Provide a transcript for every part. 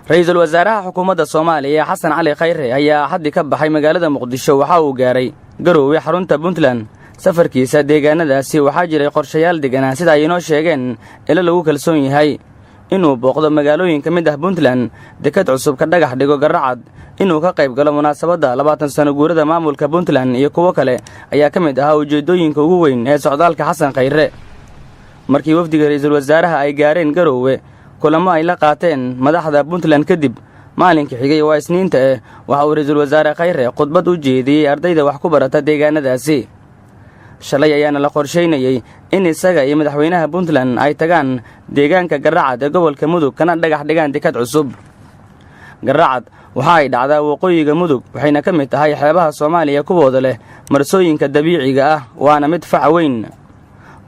Ra-iisul wasaaraha xukuumadda Soomaaliya, Xasan Cali Khayre, ayaa Axaddii ka baxay magaalada Muqdisho. Waxa uu gaaray Garoowe, xarunta Puntland. Safarkiisa deegaanadaasi waxaa jiray qorshayaal deganaa, sida ay inoo sheegeen ilo lagu kalsoon yahay: inuu booqdo magaalooyin ka mid ah Puntland, dekad cusub ka dhagax dhigo Garacad, inuu ka qayb galo munaasabadda 20 sano guurada maamulka Puntland iyo kuwo kale ayaa ka mid ahaa ujeeddooyinka ugu weyn ee socdaalka Xasan Khayre. Markii wafdiga ra-iisul wasaaraha ay gaareen Garoowe, kulamo ay la qaateen madaxda Puntland kadib, maalinka xigay, waa Isniinta eh, waxa uu ra-iisul wasaare Khayre khudbad u jeediyey ardayda wax ku barata deegaanadaasi. Shalay ayaana la qorshaynayey in isaga iyo madaxweynaha Puntland ay tagaan deegaanka Garacad ee gobolka Mudug, kana dhagax dhigaan dekad cusub. Garacad waxa ay dhacdaa waqooyiga Mudug, waxayna ka mid tahay xeebaha Soomaaliya kuwooda leh marsooyinka dabiiciga ah, waana mid fac weyn.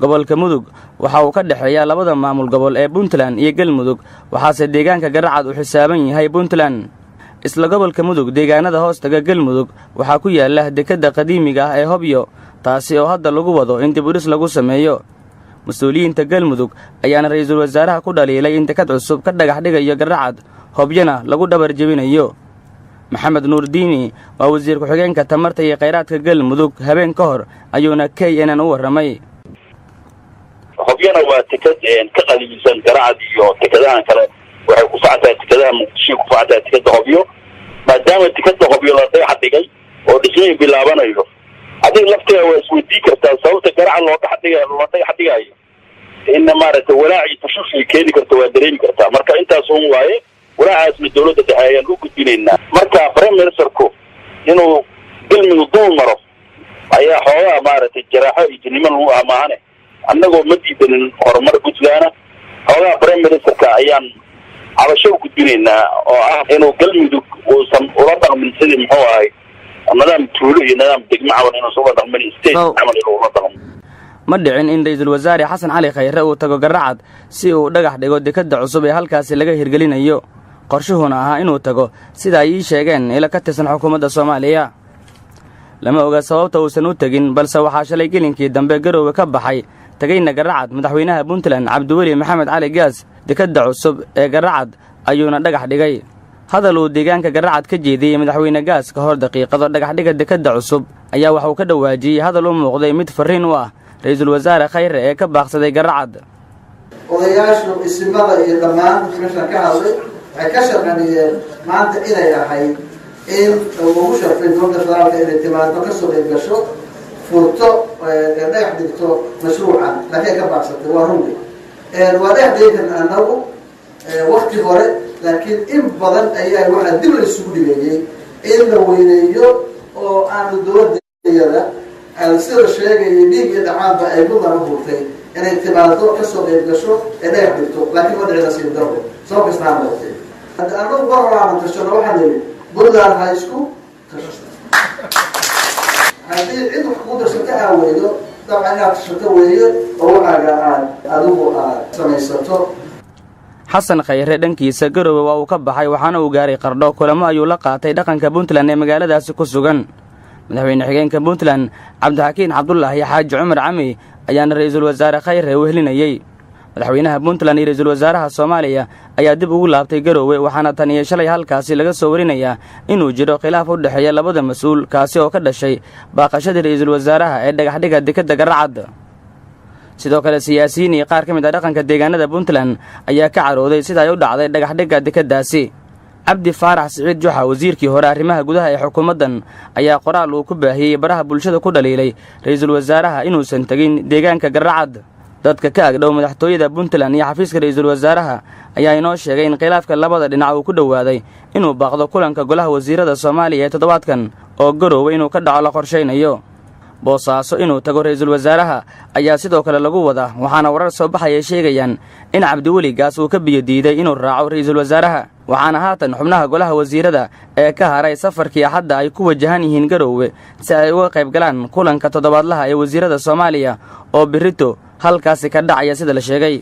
Gobolka Mudug waxa uu ka dhexeeyaa labada maamul gobol ee Puntland iyo Galmudug, waxaase deegaanka Garacad uu xisaaban yahay Puntland. Isla gobolka Mudug, deegaanada hoostaga Galmudug, waxaa ku yaala dekedda qadiimiga ah ee Hobyo, taasi oo hadda lagu wado in dib u dhis lagu sameeyo. Mas-uuliyiinta Galmudug ayaana ra-iisul wasaaraha ku dhaliilay in dekad cusub ka dhagax dhigayo Garacad, Hobyana lagu dhabar jebinayo. Maxamed Nuur Diini waa wasiir ku-xigeenka tamarta iyo khayraadka Galmudug. Habeen ka hor ayuuna KNN u warramay. Hobyana waa tekad ka qadiimsan Garacad iyo tekadahan kale. Waxay ku fac tahay tekadaha Muqdisho, ku fac tahay tekada Hobyo. Maadaama tekada Hobyo la dhagax dhigay oo dhismihii bilaabanayo, adiga laftiga waa isweydiin kartaa sababta Garacad loo dhex dhiga loo dhagax dhigayo. Inna maaragtay walaac iyo tashuush ay keeni karto waa dareemi kartaa. Marka intaas un waaye, walaacaasna dawladda dhexe ayaan u gudbinaynaa. Marka prime ministerku inuu Galmudug dul maro ayaa xoogaa maaragtay jaraaxo iyo jinimo lagu ah maahane, annagoo ma diidanin horumar Puntlandna. Xoogaa prime ministerka ayaan cabasho u gudbinaynaa oo ah inuu Galmudug uusan ula dhaqmin sidii, muxuu ahay, nidaam tuulo iyo nidaam degmo camal inuusan ula dhaqmin, state camal inuu ula dhaqmo. Ma dhicin in ra-iisul wasaare Xasan Cali Khayre uu tago Garacad si uu dhagax dhigo dekadda cusub ee halkaasi laga hirgelinayo, qorshuhuna ahaa inuu tago, sida ay ii sheegeen ilo ka tirsan xukuumadda Soomaaliya. Lama oga sababta uusan u tegin, balse waxaa shalay gelinkii dambe Garoowe ka baxay, tegayna Garacad, madaxweynaha Puntland, Cabdiweli Maxamed Cali Gaas. Dekadda cusub ee Garacad ayuuna dhagax dhigay. Hadal uu deegaanka Garacad ka jeediyey madaxweyne Gaas ka hor daqiiqado dhagaxdhiga dekadda cusub ayaa waxauu ka dhawaajiyey hadal u muuqday mid farriin u ah ra-iisul wasaare Khayre ee ka baaqsaday Garacad. Odayaashu, isimada iyo dhammaan meeshan ka hadlay waxay ka shaqaniyeen maanta inay ahayd in ugu sharfay dowladda federaalka inay timaado, kasoo qayb gasho, furto, dhagax dhigto mashruucan, laakiin ay ka baaqsatay. Waa rungi, waa dhagax dhigi karna anagu wakti hore, laakiin in badan ayaa waxaa dib la isugu dhigayay in la weyneeyo oo aanu dowladayada, sida la sheegayay, dhiig iyo dhacaanba ay Puntland u hurtay inay timaado, kasoo qayb gasho, ee dhagax dhigto, laakiin ma dhici, nasiib daro, sabab kasta ha noqotee. Hadda anagu mar hore aanu tashano, waxaan nidhi Puntland ha isku tashato. Haddii cid wax kuu darsato aa weydo, dabcan inaad tashato weeye oo waxaaga aad adigu aad samaysato. Xasan Khayre dhankiisa Garoowe waa uu ka baxay, waxaana uu gaaray Qardho. Kulamo ayuu la qaatay dhaqanka Puntland ee magaaladaasi ku sugan. Madaxweyne xigeenka Puntland, Cabdixakiin Cabdulaahi Xaaji Cumar Cami, ayaana ra-iisul wasaare Khayre wehelinayey. Madaxweynaha Puntland iyo ra-iisul wasaaraha Soomaaliya ayaa dib ugu laabtay Garoowe, waxaana tan iyo shalay halkaasi laga soo warinayaa inuu jiro khilaaf u dhexeeya labada mas-uul, kaasi oo ka dhashay baaqashadii ra-iisul wasaaraha ee dhagaxdhiga dekadda Garacad. Sidoo kale, siyaasiyiin iyo qaar ka mid ah dhaqanka deegaanada Puntland ayaa ka carooday sida ay u dhacday dhagaxdhigga dekeddaasi. Cabdi Faarax Siciid Juxa, wasiirkii hore arrimaha gudaha ee xukuumaddan, ayaa qoraal uu ku baahiyey baraha bulshada ku dhaliilay ra-iisul wasaaraha inuusan tegin deegaanka Garacad. Dadka ka agdhow madaxtooyada Puntland iyo xafiiska ra-iisul wasaaraha ayaa inoo sheegay in khilaafka labada dhinac uu ku dhowaaday inuu baaqdo kulanka golaha wasiirada Soomaaliya ee toddobaadkan oo Garoowe inuu ka dhaco la qorshaynayo. Boosaaso inuu tago ra-iisul wasaaraha ayaa sidoo kale lagu wadaa, waxaana warar soo baxaya sheegayaan in Cabdiweli Gaas uu ka biyo diiday inuu raaco ra-iisul wasaaraha. Waxaana haatan xubnaha golaha wasiirada ee ka haray safarkii Axadda ay ku wajahan yihiin Garoowe si ay uga qayb galaan kulanka toddobaadlaha ee wasiirada Soomaaliya oo birito halkaasi ka dhacaya, sida la sheegay.